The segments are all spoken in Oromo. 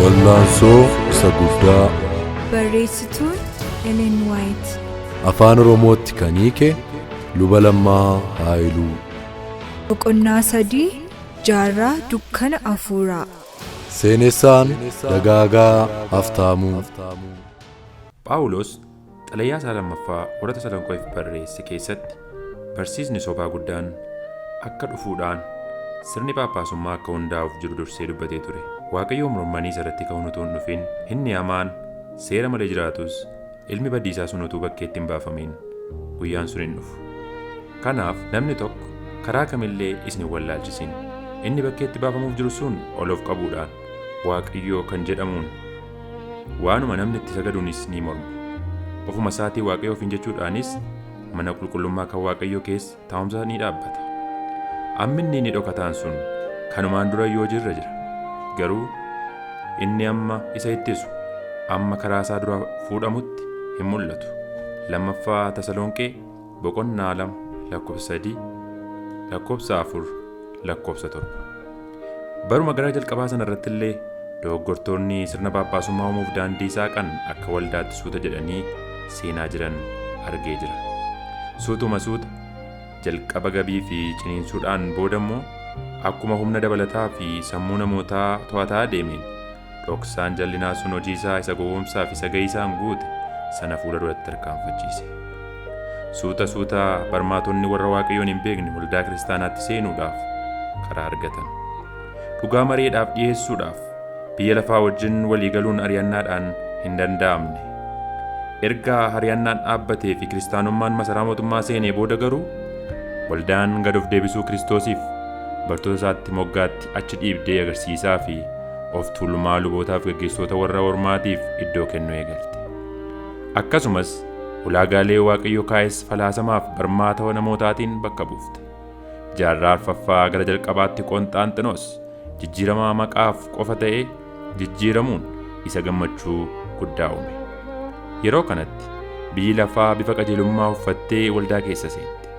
Wallaansoo isa guddaa. Barreessituun Ellen White. Afaan Oromootti kan hiike Luba Lammaa Haayiluu. Boqonnaa 3, Jaarraa Dukkana Afuuraa. Seenessaan Dagaagaa Haftaamuu. Phaawulos xalayaa isaa lammaffaa warra Tasalonqeef barreesse keessatti barsiisni sobaa guddaan akka dhufuudhaan sirni Phaaphaasummaa akka hundaa'uuf jiru dursee dubbatee ture. Waaqayyoon mormanii isa irratti ka'uun utuu hin dhufin, inni hamaan seera malee jiraatus ilmi badiisaa sun utuu bakkeetti hin baafamin guyyaan sun hin dhufu. Kanaaf namni tokko karaa kamillee isin hin wallaalchisin. Inni bakkeetti baafamuuf jiru sun ol of qabuudhaan Waaqayyoo kan jedhamuun waanuma namni itti sagaduunis ni morma. Ofuma isaatii Waaqayyo ofiin jechuudhaanis mana qulqullummaa kan Waaqayyoo keessa taa'umsa ni dhaabbata. Amminni inni dhokataan sun kanumaan dura yoo jirra jira. Garuu inni amma isa ittisu amma karaa isaa dura fuudhamutti hin mul'atu. 2ffaa Tasalonqee boqonnaa 2 lakkoofsa 3, lakkoofsa 4, lakkoofsa 7. Baruma gara jalqabaa sana irratti illee dogoggortoonni sirna Phaaphaasummaa uumuuf daandii saaqan akka waldaatti suuta jedhanii seenaa jiran argee jira. Suutuma suuta jalqaba gabii fi ciniinsuudhaan booda immoo akkuma humna dabalataa fi sammuu namootaa to'ataa deemeen dhoksaan jallinaa sun hojii isaa isa gowwoomsaa fi sagayiisaan guute sana fuula duratti tarkaanfachiise. Suuta suuta barmaatonni warra Waaqayyoon hin beekne waldaa kiristaanaatti seenuudhaaf karaa argatan. Dhugaa mareedhaaf dhiyeessuudhaaf biyya lafaa wajjin walii galuun ari'annaadhaan hin danda'amne. Erga ari'annaan dhaabbatee fi kiristaanummaan masaraa mootummaa seenee booda garuu waldaan gad of deebisuu Kiristoosiif bartoota isaatti moggaatti achi dhiibdee agarsiisaa fi of tuulummaa lubootaaf gaggeessitoota warra ormaatiif iddoo kennuu eegalte. Akkasumas ulaagaalee Waaqayyo kaa'es falaasamaaf barmaata namootaatiin bakka buufte. Jaarraa arfaffaa gara jalqabaatti Qonxaanxinoos jijjiiramaa maqaaf qofa ta'ee jijjiiramuun isa gammachuu guddaa uume. Yeroo kanatti biyyi lafaa bifa qajeelummaa uffattee waldaa keessa seente.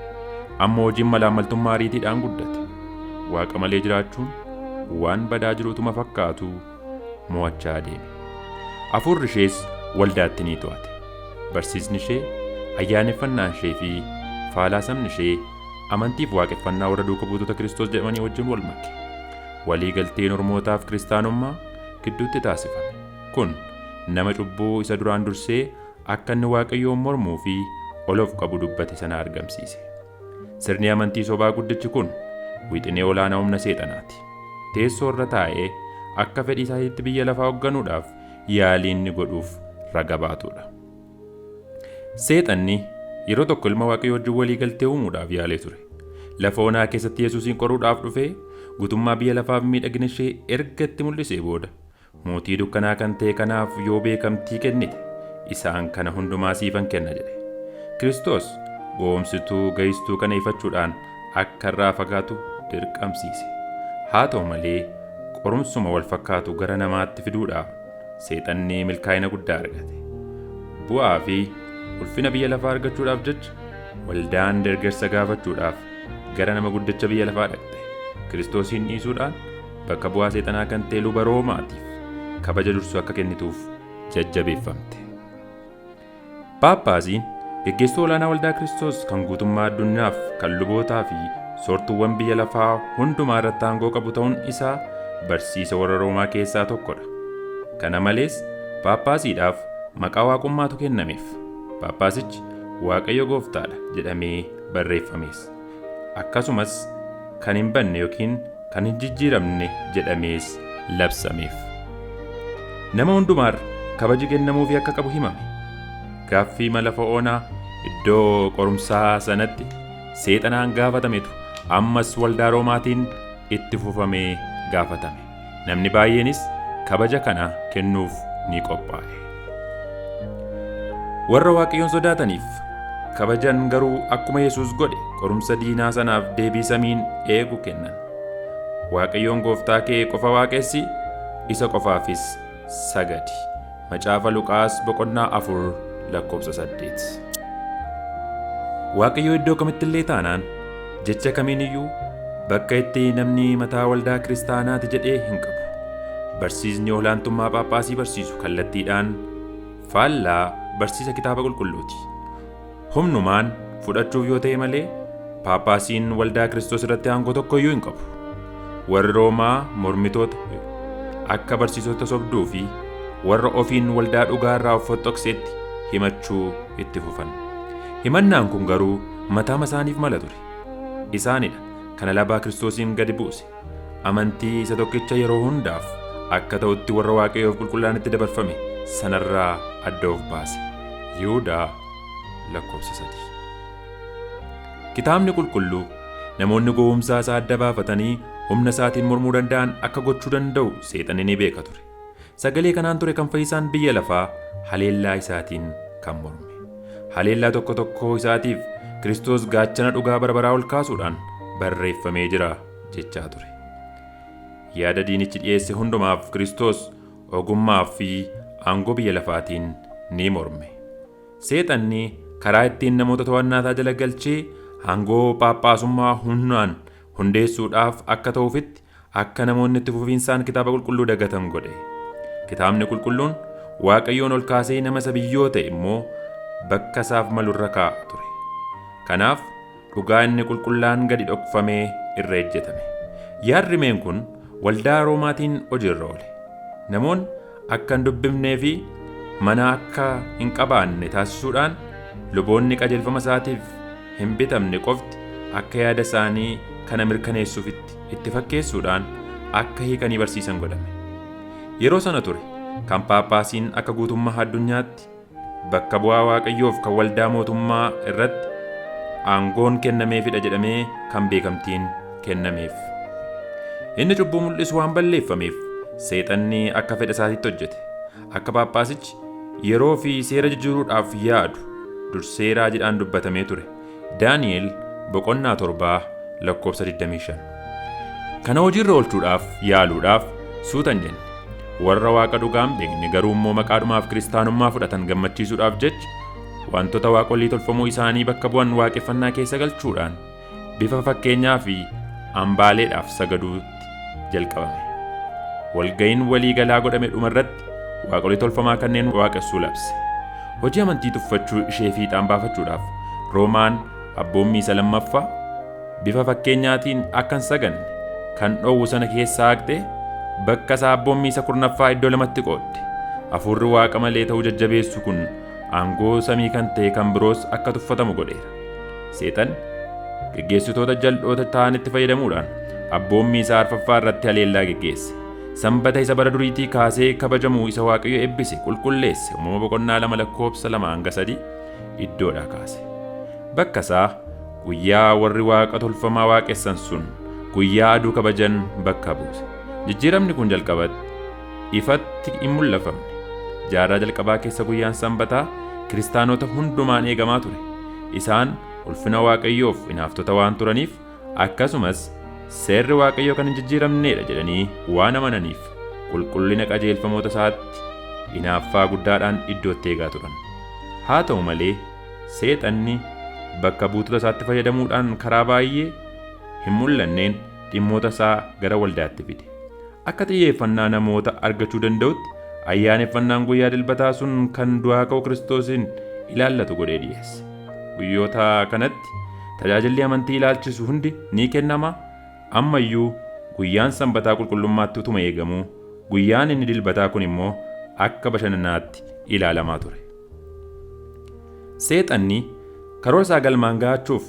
Amma hojiin malaammaltummaa ariitiidhaan guddate. Waaqa malee jiraachuun waan badaa jiruutuma fakkaatu mo'achaa deeme. Hafuurri ishees waldaatti ni to'ate. Barsiisni ishee, ayyaaneffannaan ishee fi faalaasamni ishee amantiif waaqeffannaa warra duuka buutota Kiristoos jedhamanii wajjin wal make. Walii galteen ormootaaf kiristaanummaa gidduutti taasifame. Kun nama cubbuu isa duraan dursee akka inni Waaqayyoon mormuu fi ol of qabu dubbate sana argamsiise. Sirni amantii sobaa guddichi kun wixinee olaanaa humna seexanaati. Teessoo irra taa'ee akka fedhii isaatiitti biyya lafaa hoogganuudhaaf yaalii inni godhuuf raga baatudha. Seexanni yeroo tokko ilma Waaqayyoo wajjin walii galtee uumuudhaaf yaalee ture. Lafa onaa keessatti Yesuusiin qoruudhaaf dhufee guutummaa biyya lafaaf miidhagina ishee erga itti mul'isee booda mootii dukkanaa kan ta'e kanaaf yoo beekamtii kennite isaan kana hundumaa siifan kenna jedhe. Kiristoos gowwoomsituu ga'istuu kana ifachuudhaan akka irraa fagaatu dirqamsiise. Haa ta'u malee qorumsuma wal fakkaatu gara namaatti fiduudhaaf seexanni milkaa'ina guddaa argate. Bu'aa fi ulfina biyya lafaa argachuudhaaf jecha waldaan deeggarsa gaafachuudhaaf gara nama guddicha biyya lafaa dhaqxe. Kiristoosiin dhiisuudhaan bakka bu'aa seexanaa kan ta'e luba Roomaatiif kabaja dursu akka kennituuf jajjabeeffamte. Paappaasiin geggeesstuu olaanaa waldaa Kiristoos kan guutummaa addunyaaf kan lubootaa fi soortuuwwan biyya lafaa hundumaa irratti aangoo qabu ta'uun isaa barsiisa warra Roomaa keessaa tokkodha. Kana malees Paappaasiidhaaf maqaa waaqummaatu kennameef. Paappaasichi Waaqayyo gooftaadha jedhamee barreeffamees. Akkasumas kan hin banne yookiin kan hin jijjiiramne jedhamees labsameef. Nama hundumaarra kabaji kennamuufii akka qabu himame. Gaaffii lafa onaa iddoo qorumsaa sanatti seexanaan gaafatametu ammas waldaa Roomaatiin itti fufamee gaafatame. Namni baay'eenis kabaja kana kennuuf ni qophaa'e. Warra Waaqayyoon sodaataniif kabajan garuu akkuma Yesuus godhe qorumsa diinaa sanaaf deebii samiin eegu kennan. Waaqayyoon gooftaa kee qofa waaqessi, isa qofaafis sagadi. Macaafa Luqaas boqonnaa 4 lakkoofsa 8. Waaqayyo iddoo kamitti illee taanaan jecha kamiin iyyuu bakka itti namni mataa waldaa kiristaanaati jedhee hin qabu. Barsiisni olaantummaa Phaaphaasii barsiisu kallattiidhaan faallaa barsiisa kitaaba qulqulluuti. Humnumaan fudhachuuf yoo ta'e malee Phaaphaasiin waldaa Kiristoos irratti aangoo tokko iyyuu hin qabu. Warri Roomaa mormitoota akka barsiisota sobduu fi warra ofiin waldaa dhugaa irraa of fottoqseetti himachuu itti fufan. Himannaan kun garuu mataama isaaniif mala ture. Isaanidha kan alaabaa Kiristoosiin gadi buuse. Amantii isa tokkicha yeroo hundaaf akka ta'utti warra Waaqayyoof qulqullaa'anitti dabarfame sanarraa adda of baase. Yihudaa lakkoofsa 3. Kitaabni qulqulluu namoonni gowwumsaa isaa adda baafatanii humna isaatiin mormuu danda'an akka gochuu danda'u seexanni ni beeka ture. Sagalee kanaan ture kan fayyisaan biyya lafaa haleellaa isaatiin kan morme. Haleellaa tokko tokkoo isaatiif Kiristoos gaachana dhugaa bara baraa ol kaasuudhaan barreeffamee jira jechaa ture. Yaada diinichi dhiyeesse hundumaaf Kiristoos ogummaa fi aangoo biyya lafaatiin ni morme. Seexanni karaa ittiin namoota to'annaa isaa jala galchee aangoo Phaaphaasummaa humnaan hundeessuudhaaf akka ta'uufitti akka namoonni itti fufiinsaan kitaaba qulqulluu dagatan godhe. Kitaabni qulqulluun Waaqayyoon ol kaasee nama isa biyyoo ta'e immoo bakka isaaf malurra kaa'a ture. Kanaaf dhugaa inni qulqullaan gadi dhokfamee irra ejjetame. Yaadrimeen kun waldaa Roomaatiin hojiirra oole. Namoonni akka hin dubbifnee fi mana akka hin qabaanne taasisuudhaan luboonni qajeelfama isaatiif hin bitamne qofti akka yaada isaanii kana mirkaneessuufitti itti fakkeessuudhaan akka hiikanii barsiisan godhame. Yeroo sana ture kan Phaaphaasiin akka guutummaa addunyaatti bakka bu'aa Waaqayyoof kan waldaa mootummaa irratti aangoon kennameefidha jedhamee kan beekamtiin kennameef. Inni cubbuu mul'isu waan balleeffameef seexanni akka fedha isaatiitti hojjete. Akka Phaaphaasichi yeroo fi seera jijjiiruudhaaf yaadu dursee raajiidhaan dubbatamee ture. Daani'el boqonnaa 7 lakkoofsa 25. Kana hojiirra oolchuudhaaf yaaluudhaaf suuta hin jenne. Warra Waaqa dhugaa hin beekne garuu immoo maqaadhumaaf kiristaanummaa fudhatan gammachiisuudhaaf jecha wantoota waaqolii tolfamuu isaanii bakka bu'an waaqeffannaa keessa galchuudhaan bifa fakkeenyaa fi hambaaleedhaaf sagaduutti jalqabame. Walga'iin walii galaa godhame dhumarratti waaqolii tolfamaa kanneen waaqessuu labse. Hojii amantii tuffachuu ishee fiixaan baafachuudhaaf Roomaan abboommii isa lammaffaa bifa fakkeenyaatiin akka hin saganne kan dhoowwu sana keessaa haqxee bakka isaa abboommii isa kurnaffaa iddoo lamatti qoodde. Hafuurri waaqa malee ta'uu jajjabeessu kun aangoo samii kan ta'e kan biroos akka tuffatamu godheera. Seexan geggeessitoota jal'oota ta'anitti fayyadamuudhaan abboommii isaa arfaffaa irratti haleellaa geggeesse. Sanbata isa bara duriitii kaasee kabajamu isa Waaqayyo eebbise qulqulleesse uumama boqonnaa 2 lakkoofsa 2 hanga 3 iddoodhaa kaase. Bakka isaa guyyaa warri waaqa tolfamaa waaqessan sun guyyaa aduu kabajan bakka buuse. Jijjiiramni kun jalqabatti ifatti hin mul'afamne. Jaarraa jalqabaa keessa guyyaan sanbataa kiristaanota hundumaan eegamaa ture. Isaan ulfina Waaqayyoof hinaaftota waan turaniif akkasumas seerri Waaqayyoo kan hin jijjiiramneedha jedhanii waan amananiif qulqullina qajeelfamoota isaatti hinaaffaa guddaadhaan iddootti eegaa turan. Haa ta'u malee seexanni bakka buutota isaatti fayyadamuudhaan karaa baay'ee hin mul'anneen dhimmoota isaa gara waldaatti fide. Akka xiyyeeffannaa namoota argachuu danda'utti ayyaaneffannaan guyyaa dilbataa sun kan du'aa ka'uu Kiristoosiin ilaallatu godhee dhiyeesse. Guyyoota kanatti tajaajilli amantii ilaalchisu hundi ni kennama. Ammayyuu guyyaan sanbataa qulqullummaatti utuma eegamuu guyyaan inni dilbataa kun immoo akka bashannanaatti ilaalamaa ture. Seexanni karoora isaa galmaan ga'achuuf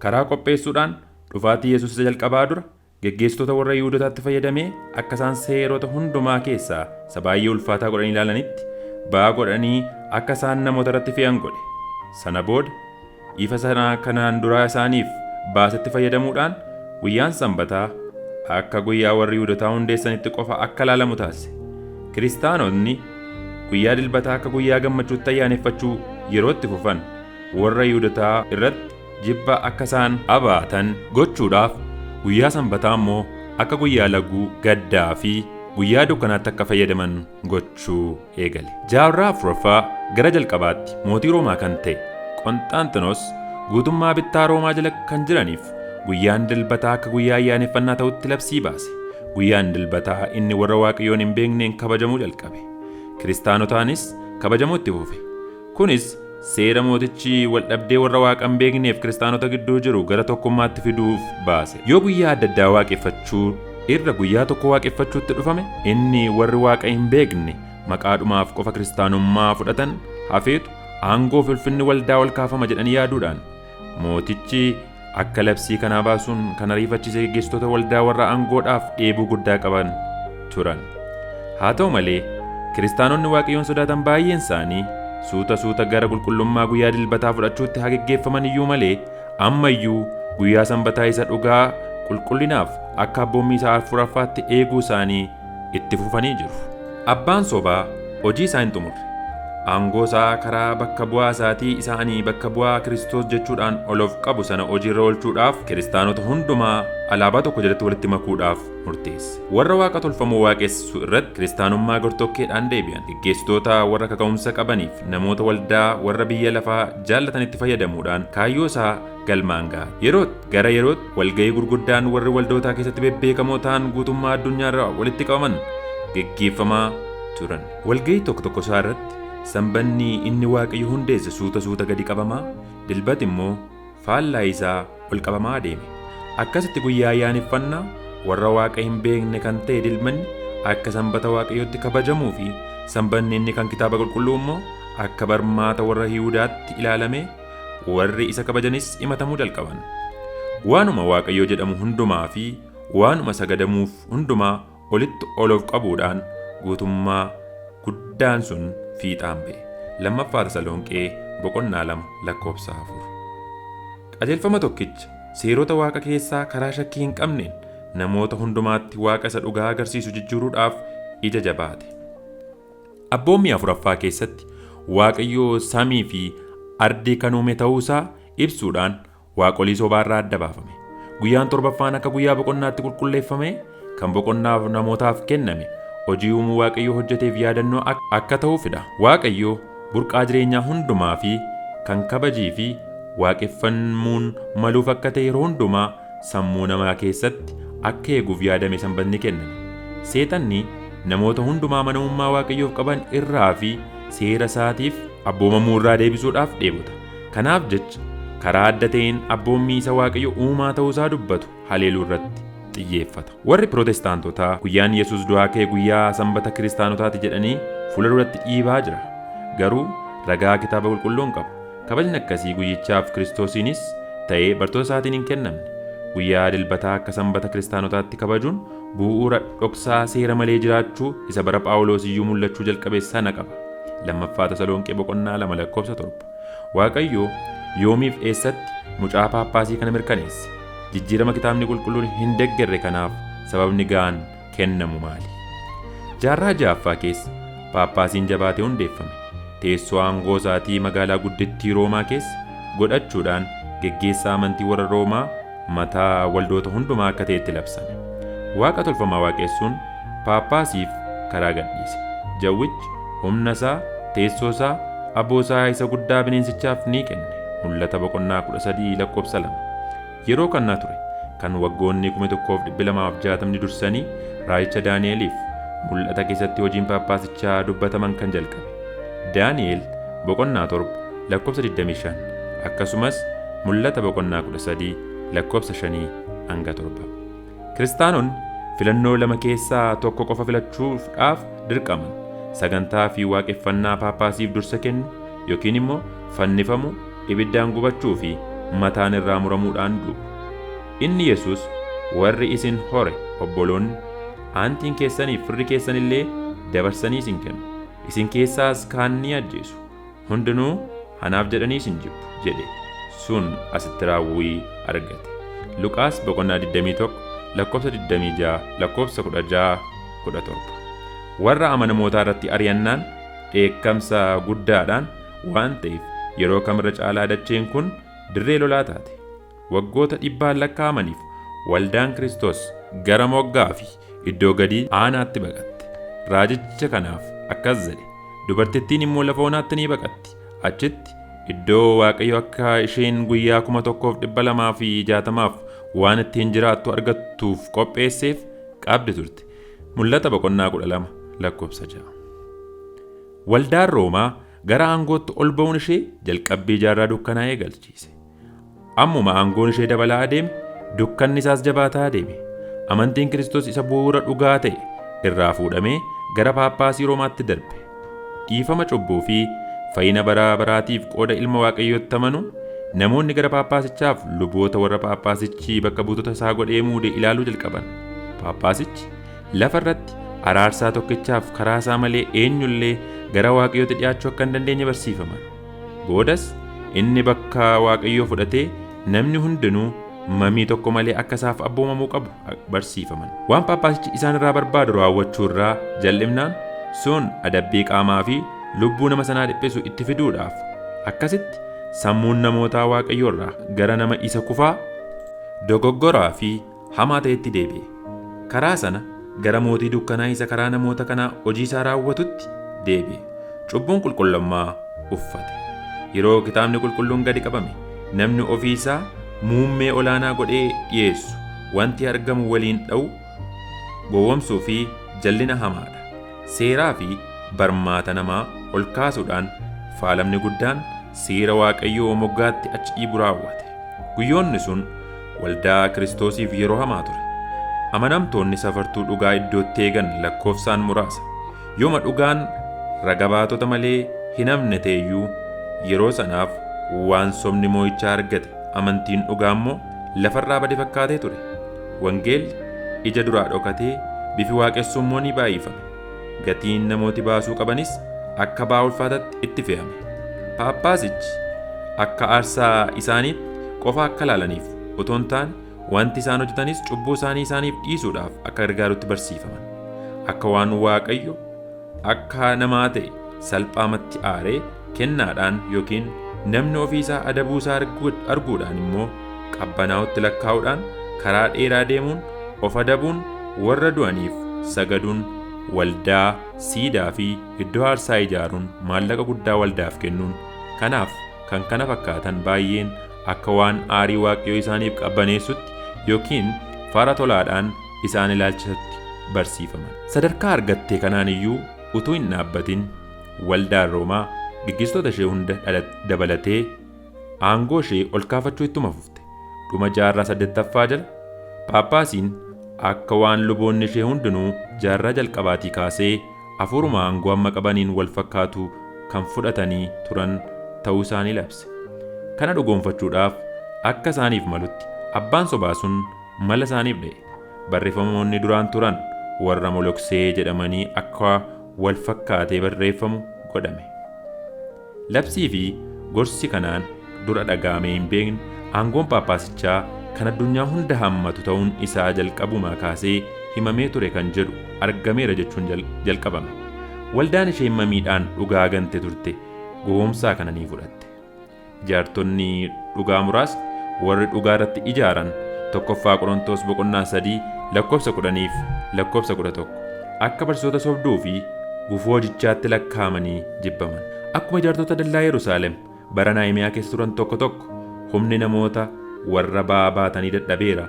karaa qopheessuudhaan dhufaatii Yesuus isa jalqabaa dura geggeessitoota warra Yihuudootaatti fayyadamee akka isaan seerota hundumaa keessaa isa baay'ee ulfaataa godhanii ilaalanitti ba'aa godhanii akka isaan namoota irratti fe'an godhe. Sana booda ifa sana kanaan duraa isaaniif baasetti fayyadamuudhaan guyyaan sanbataa akka guyyaa warri Yihuudootaa hundeessanitti qofa akka ilaalamu taasise. Kiristaanonni guyyaa dilbataa akka guyyaa gammachuutti ayyaaneffachuu yeroo itti fufan warra Yihuudootaa irratti jibba akka isaan qabaatan gochuudhaaf guyyaa sanbataa immoo akka guyyaa laguu gaddaa fi guyyaa dukkanaatti akka fayyadaman gochuu eegale. Jaarraa afuraffaa gara jalqabaatti mootii Roomaa kan ta'e Qonxaanxinos guutummaa bittaa Roomaa jala kan jiraniif guyyaan dilbataa akka guyyaa ayyaaneffannaa ta'utti labsii baase. Guyyaan dilbataa inni warra Waaqayyoon hin beekneen kabajamuu jalqabe. Kiristaanotaanis kabajamuu itti fufe. Kunis seera mootichi waldhabdee warra Waaqa hin beekneef kiristaanota gidduu jiru gara tokkummaatti fiduuf baase. Yoo guyyaa adda addaa waaqeffachuu irra guyyaa tokko waaqeffachuutti dhufame, inni warri Waaqa hin beekne maqaadhumaaf qofa kiristaanummaa fudhatan hafeetu aangoo fi ulfinni waldaa ol kaafama jedhanii yaaduudhaan mootichi akka labsii kanaa baasuun kan ariifachiise geggeessitoota waldaa warra aangoodhaaf dheebuu guddaa qaban turan. Haa ta'u malee kiristaanonni Waaqayyoon sodaatan baay'een isaanii suuta suuta gara qulqullummaa guyyaa dilbataa fudhachuutti haa geggeeffaman iyyuu malee amma iyyuu guyyaa sanbataa isa dhugaa qulqullinaaf akka abboommii isaa afuraffaatti eeguu isaanii itti fufanii jiru. Abbaan sobaa hojii isaa hin xumurre. Aangoo isaa karaa bakka bu'aa isaatii isa ani bakka bu'aa Kiristoos jechuudhaan ol of qabu sana hojiirra oolchuudhaaf kiristaanota hundumaa alaabaa tokko jalatti walitti makuudhaaf murteesse. Warra waaqa tolfamoo waaqessu irratti kiristaanummaa gartokkeedhaan deebi'an. Geggeessitoota warra kaka'umsa qabaniif namoota waldaa warra biyya lafaa jaallatanitti fayyadamuudhaan kaayyoo isaa galmaan ga'a. Yeroo gara yerootti walga'ii gurguddaan warri waldootaa keessatti bebbeekamoo ta'an guutummaa addunyaarraa walitti qabaman geggeeffamaa turan. Walga'ii tokko tokko isaa irratti sanbanni inni Waaqayyo hundeesse suuta suuta gadi qabamaa, dilbati immoo faallaa isaa ol qabamaa adeeme. Akkasitti guyyaa ayyaaneffannaa warra Waaqa hin beekne kan ta'e dilbanni akka sanbata Waaqayyootti kabajamuu fi sanbanni inni kan kitaaba qulqulluu immoo akka barmaata warra Yihuudaatti ilaalame warri isa kabajanis himatamuu jalqaban. Waanuma Waaqayyoo jedhamu hundumaa fi waanuma sagadamuuf hundumaa olitti ol of qabuudhaan guutummaa guddaan sun fiixaan ba'e. Lammaffaa Tasalonqee boqonnaa 2 lakkoofsa 4. Qajeelfama tokkicha seerota Waaqa keessaa karaa shakkii hin qabneen namoota hundumaatti Waaqa isa dhugaa agarsiisu jijjiiruudhaaf ija jabaate. Abboommii afuraffaa keessatti Waaqayyoo samii fi ardii kan uume ta'uusaa ibsuudhaan waaqolii sobaarraa adda baafame. Guyyaan torbaffaan akka guyyaa boqonnaatti qulqulleeffame kan boqonnaaf namootaaf kenname hojii uumuu Waaqayyoo hojjeteef yaadannoo akka ta'uufidha. Waaqayyoo burqaa jireenyaa hundumaa fi kan kabajii fi waaqeffamuun maluuf akka ta'e yeroo hundumaa sammuu namaa keessatti akka eeguuf yaadame sanbatni kenname. Seexanni namoota hundumaa amanamummaa Waaqayyoof qaban irraa fi seera isaatiif abboomamuu irraa deebisuudhaaf dheebota. Kanaaf jecha karaa adda ta'een abboommii isa Waaqayyo uumaa ta'uusaa dubbatu haleeluu irratti xiyyeeffata. Warri Pirootestaantotaa guyyaan Yesuus du'aa ka'e guyyaa sanbata kiristaanotaati jedhanii fuula duratti dhiibaa jira. Garuu ragaa kitaaba qulqulluu hin qabu. Kabajni akkasii guyyichaaf Kiristoosiinis ta'ee bartoota isaatiin hin kennamne. Guyyaa dilbataa akka sanbata kiristaanotaatti kabajuun bu'uura dhoksaa seera malee jiraachuu isa bara Phaawulos iyyuu mul'achuu jalqabe sana qaba. Lammaffaa Tasalonqee boqonnaa 2 lakkoofsa 7. Waaqayyo yoomiif eessatti mucaa paappaasii kana mirkaneesse? Jijjiirama kitaabni qulqulluun hin deggerre kanaaf sababni ga'aan kennamu maali? Jaarraa ja'affaa keessa paappaasiin jabaatee hundeeffame. Teessoo aangoo isaatii magaalaa guddittii Roomaa keessa godhachuudhaan geggeessaa amantii warra Roomaa mataa waldoota hundumaa akka ta'etti labsame. Waaqa tolfamaa waaqessuun paappaasiif karaa gadhiise. Jawwichi humna isaa, teessoo isaa, aboo isaa isa guddaa bineensichaaf ni kenne. Mul'ata boqonnaa 13 lakkoofsa 2. Yeroo kana ture kan waggoonni 1260 dursanii raajicha Daani'eliif mul'ata keessatti hojiin paappaasichaa dubbataman kan jalqabe. Daani'el boqonnaa 7 lakkoofsa 25 akkasumas mul'ata boqonnaa 13 lakkoofsa 5 hanga 7. Kiristaanonni filannoo lama keessaa tokko qofa filachuudhaaf dirqaman. Sagantaa fi waaqeffannaa paappaasiif dursa kennu yookiin immoo fannifamu, ibiddaan gubachuu fi mataan irraa muramuudhaan du'u. Inni Yesuus warri isin hore obboloonni aantiin keessaniif firri keessan illee dabarsanii isin kennu. Isin keessaas kaan ni ajjeesu. Hundinuu anaaf jedhanii isin jibbu jedhe. Sun asitti raawwii argate. Luqaas boqonnaa 21 lakkoofsa 26 lakkoofsa 16 17. Warra amanamootaa irratti ari'annaan dheekkamsa guddaadhaan waan ta'eef yeroo kamirra caalaa dacheen kun dirree lolaa taate. Waggoota dhibbaan lakkaa'amaniif waldaan Kiristoos gara moggaa fi iddoo gadii aanaatti baqatte. Raajicha kanaaf akkas jedhe. Dubartittiin immoo lafa onaatti ni baqatti. Achitti iddoo Waaqayyo akka isheen guyyaa 1260 waan ittiin jiraattu argattuuf qopheesseef qabdi turte. Mul'ata boqonnaa 12 lakkoofsa 6. Waldaan Roomaa gara aangootti ol ba'uun ishee jalqabbii jaarraa dukkanaa eegalchiise. Ammuma aangoon ishee dabalaa adeeme, dukkanni isaas jabaataa adeeme. Amantiin Kiristoos isa bu'uura dhugaa ta'e irraa fuudhamee gara Paappaasii Roomaatti darbe. Dhiifama cubbuu fi fayyina bara baraatiif qooda ilma Waaqayyootti amanuun namoonni gara Paappaasichaaf luboota warra Paappaasichi bakka buutota isaa godhee muude ilaaluu jalqaban. Paappaasichi lafa irratti araarsaa tokkichaaf karaa isaa malee eenyullee gara Waaqayyootti dhi'aachuu akka hin dandeenye barsiifaman. Boodas inni bakka Waaqayyoo fudhatee namni hundinuu mamii tokko malee akka isaaf abboomamuu qabu barsiifaman. Waan Paappaasichi isaan irraa barbaadu raawwachuu irraa jal'imnaan sun adabbii qaamaa fi lubbuu nama sanaa dhiphisu itti fiduudhaaf akkasitti sammuun namootaa Waaqayyoo irraa gara nama isa kufaa, dogoggoraa fi hamaa ta'etti deebi'e. Karaa sana gara mootii dukkanaa isa karaa namoota kanaa hojii isaa raawwatutti deebi'e. Cubbuun qulqullummaa uffate. Yeroo kitaabni qulqulluun gadi qabame namni ofii isaa muummee olaanaa godhee dhiyeessu wanti argamu waliin dha'u gowwomsuu fi jallina hamaadha. Seeraa fi barmaata namaa ol kaasuudhaan faalamni guddaan seera Waaqayyoo moggaatti achi dhiibu raawwate. Guyyoonni sun waldaa Kiristoosiif yeroo hamaa ture. Amanamtoonni safartuu dhugaa iddootti eegan lakkoofsaan muraasa. Yooma dhugaan raga baatota malee hin hafne ta'eyyuu yeroo sanaaf waan sobni moo'ichaa argate amantiin dhugaa immoo lafarraa bade fakkaatee ture. Wangeelli ija duraa dhokatee bifi waaqessummoo ni baay'ifame. Gatiin namooti baasuu qabanis akka ba'aa ulfaataatti itti fe'ame. Paappaasichi akka aarsaa isaaniitti qofa akka laalaniif otoo hin taane wanti isaan hojjetanis cubbuu isaanii isaaniif dhiisuudhaaf akka gargaarutti barsiifaman. Akka waan Waaqayyo akka namaa ta'e salphaamatti aaree kennaadhaan yookiin namni ofii isaa adabuu isaa arguudhaan immoo qabbanaa'utti lakkaa'uudhaan karaa dheeraa deemuun of adabuun warra du'aniif sagaduun waldaa siidaa fi iddoo aarsaa ijaaruun maallaqa guddaa waldaaf kennuun kanaaf kan kana fakkaatan baay'een akka waan aarii Waaqayyoo isaaniif qabbaneessutti yookiin fara tolaadhaan isaan ilaalchisutti barsiifaman. Sadarkaa argattee kanaan iyyuu utuu hin dhaabbatin waldaan Roomaa gaggeessitoota ishee hunda dabalatee aangoo ishee ol kaafachuu ittuma fufte. Dhuma jaarraa 8ffaa jala Paappaasiin akka waan luboonni ishee hundinuu jaarraa jalqabaatii kaasee hafuuruma aangoo amma qabaniin wal fakkaatu kan fudhatanii turan ta'uu isaanii labse. Kana dhugoomfachuudhaaf akka isaaniif malutti abbaan sobaa sun mala isaaniif dha'e. Barreeffamoonni duraan turan warra moloksee jedhamanii akka wal fakkaatee barreeffamu godhame. Labsii fi gorsi kanaan dura dhaga'amee hin beekne aangoon Paappaasichaa kan addunyaa hunda hammatu ta'uun isaa jalqabumaa kaasee himamee ture kan jedhu argameera jechuun jalqabame. Waldaan isheen mamiidhaan dhugaa gante turte gowwoomsaa kana ni fudhatte. Ijaartonni dhugaa muraasni warri dhugaa irratti ijaaran 1ffaa Qorontos boqonnaa 3 lakkoofsa 10 fi lakkoofsa 11 akka barsiisota sobduu fi gufuu hojichaatti lakkaa'amanii jibbaman. Akkuma ijaartota dallaa Yerusaalem bara Nahimiyaa keessa turan tokko tokko humni namoota warra ba'aa baatanii dadhabeera.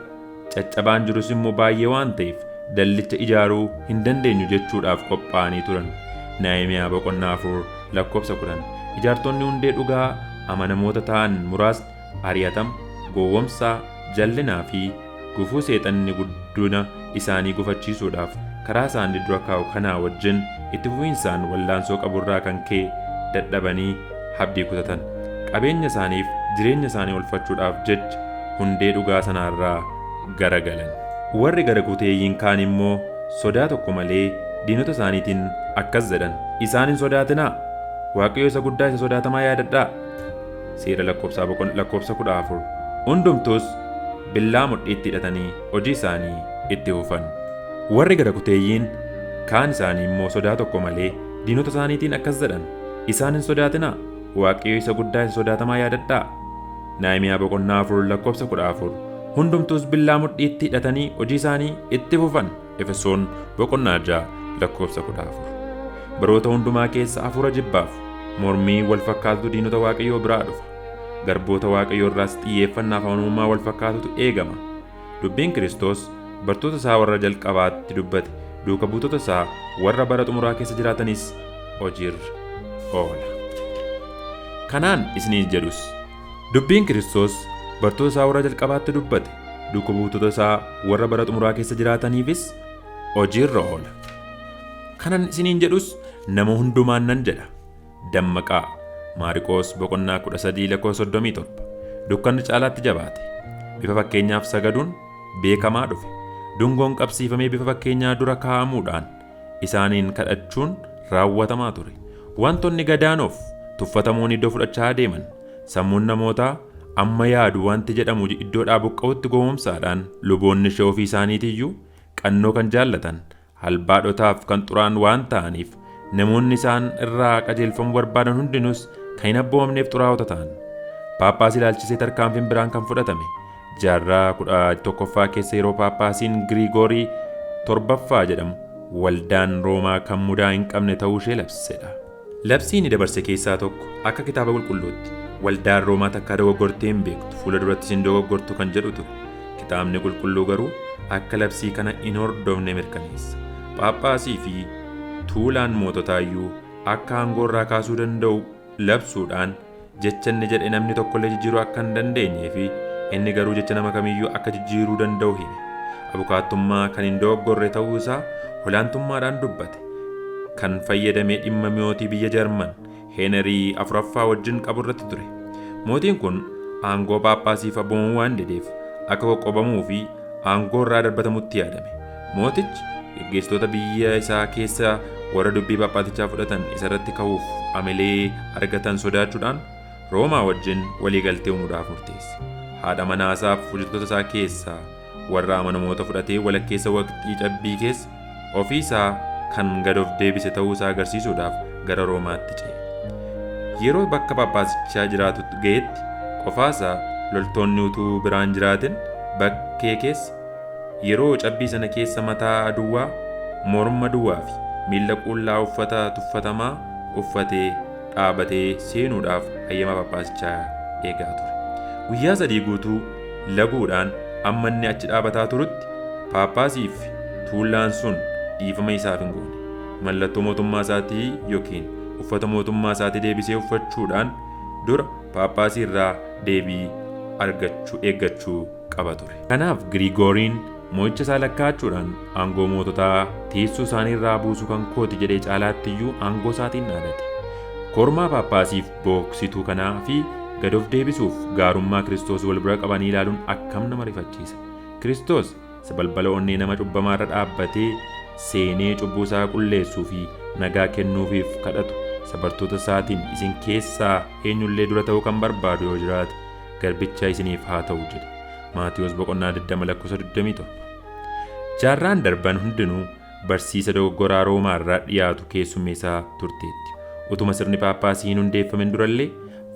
Caccabaan jirus immoo baay'ee waan ta'eef dallicha ijaaruu hin dandeenyu jechuudhaaf qophaa'anii turan. Nahimiyaa boqonnaa 4 lakkoofsa 10. Ijaartonni hundee dhugaa amanamoota ta'an muraasni ari'atama, gowwomsaa, jallinaa fi gufuu seexanni guddina isaanii gufachiisuudhaaf karaa isaanii dura kaa'u kanaa wajjin itti fufiinsaan wallaansoo qaburraa kan ka'e dadhabanii abdii kutatan. Qabeenya isaaniif jireenya isaanii oolfachuudhaaf jecha hundee dhugaa sanaarraa garagalan. Warri gara kuteeyyiin kaan immoo sodaa tokko malee diinota isaaniitiin akkas jedhan: Isaan hin sodaatinaa, Waaqayyo isa guddaa isa sodaatamaa yaadadhaa. Seera lakkoofsa 14. Hundumtus billaa mudhiitti hidhatanii hojii isaanii itti fufan. Warri gara kuteeyyiin kaan isaanii immoo sodaa tokko malee diinota isaaniitiin akkas jedhan: Isaan hin sodaatinaa, Waaqayyo isa guddaa isa sodaatamaa yaadadhaa. Nahimiyaa boqonnaa 4 lakkoofsa 14. Hundumtus billaa mudhiitti hidhatanii hojii isaanii itti fufan. Efesoon boqonnaa 6 lakkoofsa 14. Baroota hundumaa keessa hafuura jibbaaf mormii wal fakkaatutu diinota Waaqayyoo biraa dhufa. Garboota Waaqayyoo irraas xiyyeeffannaaf amanamummaa wal fakkaatutu eegama. Dubbiin Kiristoos bartoota isaa warra jalqabaatti dubbate duuka buutota isaa warra bara xumuraa keessa jiraatanis hojiirra oola. Kanaan isiniin jedhus dubbiin Kiristoos bartoota isaa warra jalqabaatti dubbate duuka buutota isaa warra bara xumuraa keessa jiraataniifis hojiirra oola. Kanan isiniin jedhus nama hundumaan nan jedha. Dammaqaa. Maariqoos boqonnaa 13 lakkoofsa 37. Dukkanni caalaatti jabaate. Bifa fakkeenyaaf sagaduun beekamaa dhufe. Dungoon qabsiifamee bifa fakkeenyaa dura kaa'amuudhaan isaaniin kadhachuun raawwatamaa ture. Wantoonni gadaanoof tuffatamuun iddoo fudhachaa deeman. Sammuun namootaa amma yaadu wanti jedhamu iddoodhaa buqqa'utti gowwoomsaadhaan luboonni ishee ofii isaaniitiyyuu qannoo kan jaallatan halbaadhotaaf kan xuraan waan ta'aniif namoonni isaan irraa qajeelfamuu barbaadan hundinuus kan hin abboomamneef xuraa'ota ta'an. Paappaasii ilaalchisee tarkaanfiin biraan kan fudhatame jaarraa 11ffaa keessa yeroo Paappaasiin Giriigoorii torbaffaa jedhamu waldaan Roomaa kan mudaa hin qabne ta'uu ishee labsedha. Labsii inni dabarse keessaa tokko akka kitaaba qulqulluutti waldaan Roomaa takkaa dogoggortee hin beektu fuula durattis hin dogoggortu kan jedhu ture. Kitaabni qulqulluu garuu akka labsii kana hin hordofne mirkaneessa. Paappaasii fi tuulaan moototaayyuu akka aangoo irraa kaasuu danda'u labsuudhaan jecha inni jedhe namni tokkollee jijjiiruu akka hin dandeenyee fi inni garuu jecha nama kamiyyuu akka jijjiiruu danda'u hime. Abukaattummaa kan hin dogoggorre ta'uu isaa olaantummaadhaan dubbate. Kan fayyadamee dhimma mootii biyya Jarman Heenarii afuraffaa wajjin qabu irratti ture. Mootiin kun aangoo Paappaasiif abboomamuu waan dideef akka qoqqobamuu fi aangoo irraa darbatamutti yaadame. Mootichi geggeessitoota biyya isaa keessa warra dubbii Phaaphaasichaa fudhatan isarratti ka'uuf amilee argatan sodaachuudhaan Roomaa wajjin waliigaltee uumuudhaaf murteesse. Haadha manaasaaf hojjettoota isaa keessaa warra amanamoota fudhatee walakkeessa waqtii cabbii keessa ofii isaa kan gad of deebise ta'uu isaa agarsiisuudhaaf gara Roomaatti ce'e. Yeroo bakka Phaaphaasichaa jiraatu ga'etti qofaasaa loltoonni utuu biraan jiraatin bakkee keessa yeroo cabbii sana keessa mataa duwwaa, morma duwwaa fi miilla qullaa uffata tuffatamaa uffatee dhaabatee seenuudhaaf hayyama Phaaphaasichaa eegaa ture. Guyyaa 3 guutuu laguudhaan amma inni achi dhaabataa turutti Paappaasii fi tuullaan sun dhiifama isaaf hin goone. Mallattoo mootummaa isaatii yookiin uffata mootummaa isaatii deebisee uffachuudhaan dura Paappaasii irraa deebii argachuu eeggachuu qaba ture. Kanaaf Giriigooriin mo'icha isaa lakkaa'achuudhaan aangoo moototaa teessoo isaanii irraa buusuu kan kooti jedhee caalaatti iyyuu aangoo isaatiin dhaadate. Kormaa Paappaasiif booksituu kanaa fi gad of deebisuuf gaarummaa Kiristoos wal bira qabanii ilaaluun akkam nama rifachiisa. Kiristoos isa balbala onnee nama cubbamaa irra dhaabbatee seenee cubbuu isaa qulleessuu fi nagaa kennuufiif kadhatu isa bartoota isaatiin isin keessaa eenyullee dura ta'uu kan barbaadu yoo jiraate garbicha isiniif haa ta'u jedhe. Maatiyos boqonnaa 20 lakkoofsa 27. Jaarraan darban hundinuu barsiisa dogoggoraa Roomaa irraa dhiyaatu keessummeessaa turteetti. Utuma sirni Paappaasii hin hundeeffamin durallee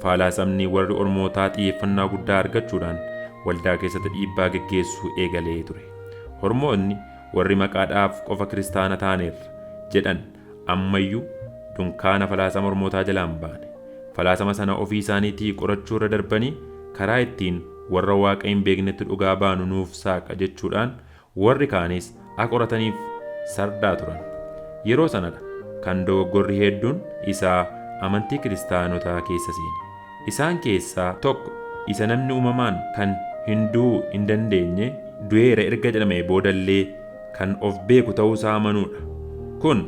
faalaasamni warri Ormootaa xiyyeeffannaa guddaa argachuudhaan waldaa keessatti dhiibbaa geggeessuu eegalee ture. Hormoonni warri maqaadhaaf qofa kiristaana taaneerra jedhan ammayyuu dunkaana falaasama Ormootaa jalaan baane. Falaasama sana ofii isaaniitii qorachuu irra darbanii karaa ittiin warra waaqa hin beeknetti dhugaa baanu nuuf saaqa jechuudhaan warri kaanis akka qorataniif sardaa turan. Yeroo sanadha kan dogoggorri hedduun isaa amantii kiristaanotaa keessa seene. Isaan keessaa tokko isa namni uumamaan kan hin du'uu hin dandeenye du'eera erga jedhamee boodallee kan of beeku ta'uu isaa amanuudha. Kun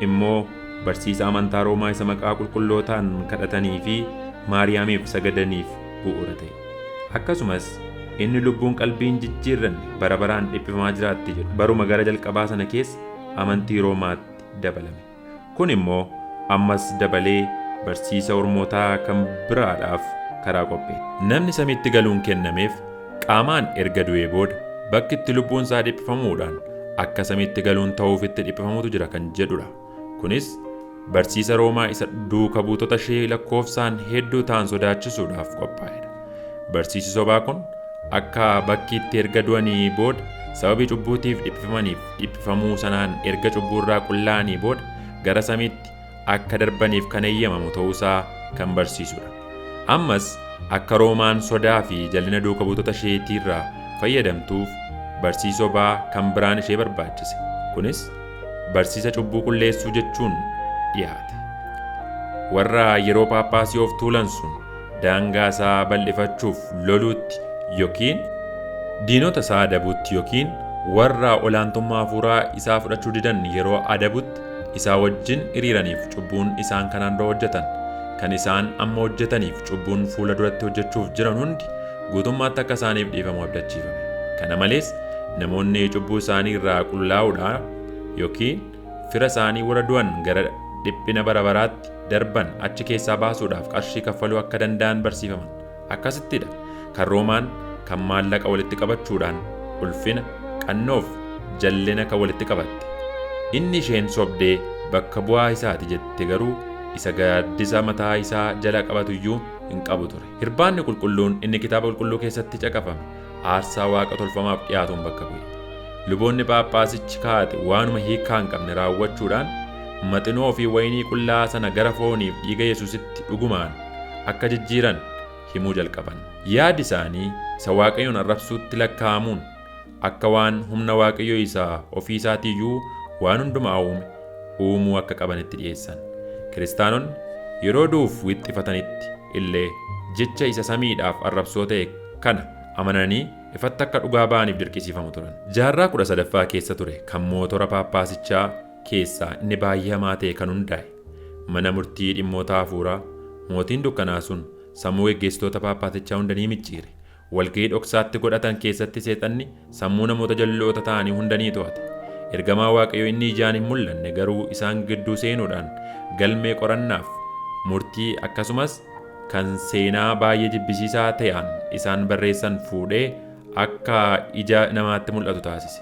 immoo barsiisa amantaa Roomaa isa maqaa qulqullootaan kadhatanii fi Maariyaamiif sagadaniif bu'uura ta'e. Akkasumas inni lubbuun qalbii hin jijjiirranne bara baraan dhiphifamaa jiraatti jedhu baruma gara jalqabaa sana keessa amantii Roomaatti dabalame. Kun immoo ammas dabalee barsiisa Ormootaa kan biraadhaaf karaa qopheesse. Namni samiitti galuun kennameef qaamaan erga du'ee booda bakki itti lubbuun isaa dhiphifamuudhaan akka samiitti galuun ta'uufitti dhiphifamutu jira kan jedhudha. Kunis barsiisa Roomaa isa duuka buutota ishee lakkoofsaan hedduu ta'an sodaachisuudhaaf qophaa'edha. Barsiisi sobaa kun akka bakki itti erga du'anii booda sababii cubbuutiif dhiphifamaniif dhiphifamuu sanaan erga cubbuurraa qullaa'anii booda gara samiitti akka darbaniif kan eeyyamamu ta'uusaa kan barsiisudha. Ammas akka Roomaan sodaa fi jal'ina duuka buutota isheetiirraa fayyadamtuuf barsiisa sobaa kan biraan ishee barbaachise. Kunis barsiisa cubbuu qulleessuu jechuun dhiyaate. Warra yeroo Paappaasii of tuulan sun daangaa isaa bal'ifachuuf loluutti yookiin diinota isaa adabuutti yookiin warra olaantummaa hafuuraa isaa fudhachuu didan yeroo adabutti isaa wajjin hiriiraniif cubbuun isaan kanaan dura hojjetan kan isaan amma hojjetaniif cubbuun fuula duratti hojjechuuf jiran hundi guutummaatti akka isaaniif dhiifamu abdachiifame. Kana malees namoonni cubbuu isaanii irraa qullaa'uudhaan yookiin fira isaanii warra du'an gara dhiphina bara baraatti darban achi keessaa baasuudhaaf qarshii kaffaluu akka danda'an barsiifaman. Akkasittidha kan Roomaan kan maallaqa walitti qabachuudhaan ulfina, qannoof jallina kan walitti qabatte. Inni isheen sobdee bakka bu'aa isaati jette garuu isa gaaddisa mataa isaa jala qabatu iyyuu hin qabu ture. Hirbaanni qulqulluun inni kitaaba qulqulluu keessatti caqafame aarsaa waaqa tolfamaaf dhiyaatuun bakka bu'e. Luboonni Paappaasichi kaa'ate waanuma hiikaa hin qabne raawwachuudhaan maxinoo fi wayinii qullaa sana gara fooniif dhiiga Yesuusitti dhugumaan akka jijjiiran himuu jalqaban. Yaadi isaanii isa Waaqayyoon arrabsuutti lakkaa'amuun akka waan humna Waaqayyoo isaa ofii isaatiiyyuu waan hundumaa uume uumuu akka qabanitti dhiyeessan. Kiristaanonni yeroo du'uuf wixxifatanitti illee jecha isa samiidhaaf arrabsoo ta'e kana amananii ifatti akka dhugaa ba'aniif dirqisiifamu turan. Jaarraa 13ffaa keessa ture kan mootora Paappaasichaa keessaa inni baay'ee hamaa ta'e kan hundaa'e. Mana murtii dhimmoota hafuuraa mootiin dukkanaa sun sammuu geggeessitoota Paappaasichaa hunda ni micciire. Walga'ii dhoksaatti godhatan keessatti seexanni sammuu namoota jalloota ta'anii hunda ni to'ate. Ergamaa Waaqayyoo inni ijaan hin mul'anne garuu isaan gidduu seenuudhaan galmee qorannaaf murtii akkasumas kan seenaa baay'ee jibbisiisaa ta'an isaan barreessan fuudhee akka ija namaatti mul'atu taasise.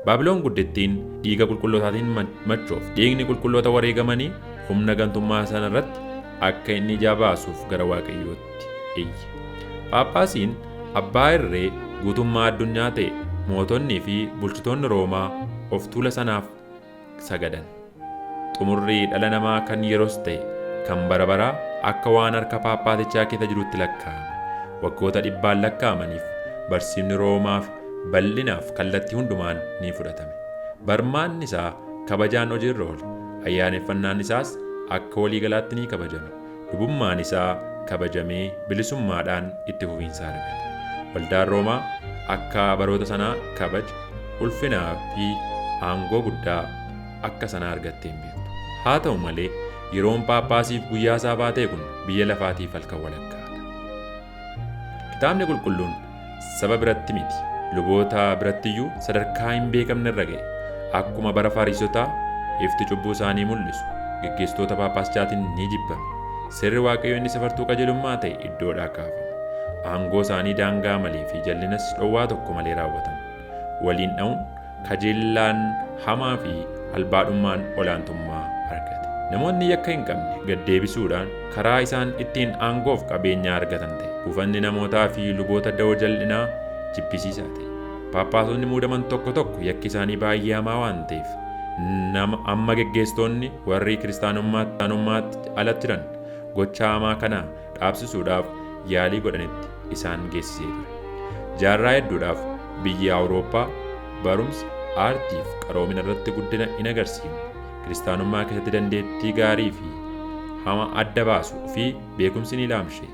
Baabiloon guddittiin dhiiga qulqullootaatiin machoof dhiigni qulqulloota wareegamanii humna gantummaa sana irratti akka inni ija baasuuf gara Waaqayyootti iyye. Paappaasiin abbaa irree guutummaa addunyaa ta'e mootonnii fi bulchitoonni Roomaa of tuula sanaaf sagadan. Xumurri dhala namaa kan yeroos ta'e kan bara baraa akka waan harka Paappaasichaa keessa jirutti lakkaa'ame. Waggoota dhibbaan lakkaa'amaniif barsiifni Roomaaf bal'inaaf kallattii hundumaan ni fudhatame. Barmaanni isaa kabajaan hojiirra oole. Ayyaaneffannaan isaas akka waliigalaatti ni kabajame. Lubummaan isaa kabajamee bilisummaadhaan itti fufiinsa argate. Waldaan Roomaa akka baroota sanaa kabaja, ulfinaa fi aangoo guddaa akka sanaa argattee hin beektu. Haa ta'u malee yeroon Paappaasiif guyyaa isaa baatee kun biyya lafaatiif halkan walakkaadha. Kitaabni qulqulluun saba biratti miti, luboota birattiyyuu sadarkaa hin beekamne irra ga'e. Akkuma bara Fariisotaa ifti cubbuu isaanii mul'isu geggeessitoota Paappaasichaatiin ni jibbame. Seerri Waaqayyoo inni safartuu qajeelummaa ta'e iddoodhaa kaafame. Aangoo isaanii daangaa malee fi jallinas dhowwaa tokko malee raawwatan. Waliin dha'uun kajeellaan hamaa fi albaadhummaan olaantummaa argate. Namoonni yakka hin qabne gaddeebisuudhaan karaa isaan ittiin aangoof qabeenyaa argatan ta'e. Buufanni namootaa fi luboota da'oo jal'inaa jibbisiisaa ta'e. Paappaasonni muudaman tokko tokko yakki isaanii baay'ee hamaa waan ta'eef amma geggeessitoonni warri kiristaanummaatti ala jiran gocha hamaa kana dhaabsisuudhaaf yaalii godhanitti isaan geessisee ture. Jaarraa hedduudhaaf biyyi Awurooppaa barumsa, aartii fi qaroomina irratti guddina hin agarsiifne. Kiristaanummaa keessatti dandeettii gaarii fi hama adda baasu fi beekumsi ni laamshe.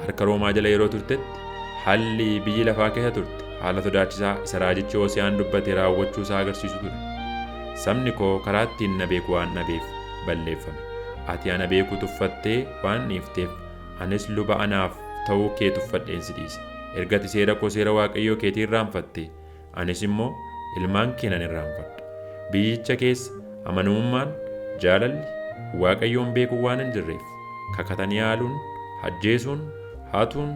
Harka Roomaa jala yeroo turtetti haalli biyyi lafaa keessa turte haala sodaachisaa isa raajichi Hoosiyaan dubbate raawwachuu isaa agarsiisu ture. Sabni koo karaa ittiin na beeku waan dhabeef balleeffame. Ati ana beekuu tuffattee waan dhiifteef anis luba anaaf ta'uu kee tuffadheen si dhiise. Erga ati seera koo seera Waaqayyoo keetii irraanfatte anis immoo ilmaan kee nan irraanfadha. Biyyicha keessa amanamummaan, jaalalli, Waaqayyoon beekuu waan hin jirreef kakatanii haaluun, ajjeesuun, hatuun,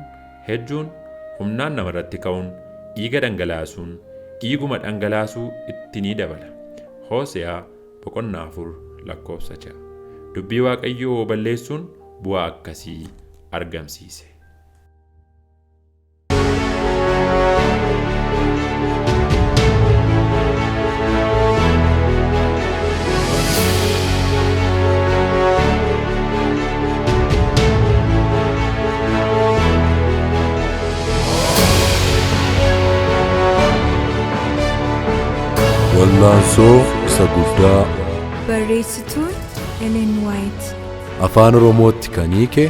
hejjuun, humnaan namarratti ka'uun, dhiiga dhangalaasuun, dhiiguma dhangalaasuu itti ni dabala. Hoose'aa boqonnaa 4 lakkoofsa 6. Dubbii Waaqayyoo balleessuun bu'aa akkasii argamsiise. Wallaansoo isa guddaa. Barreessituun Ellen White. Afaan Oromootti kan hiike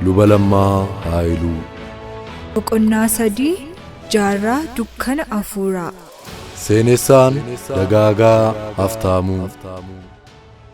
Luba Lammaa Haayiluu. Boqonnaa 3, Jaarraa dukkana hafuuraa. Seenessaan Dagaagaa Haftaamuu.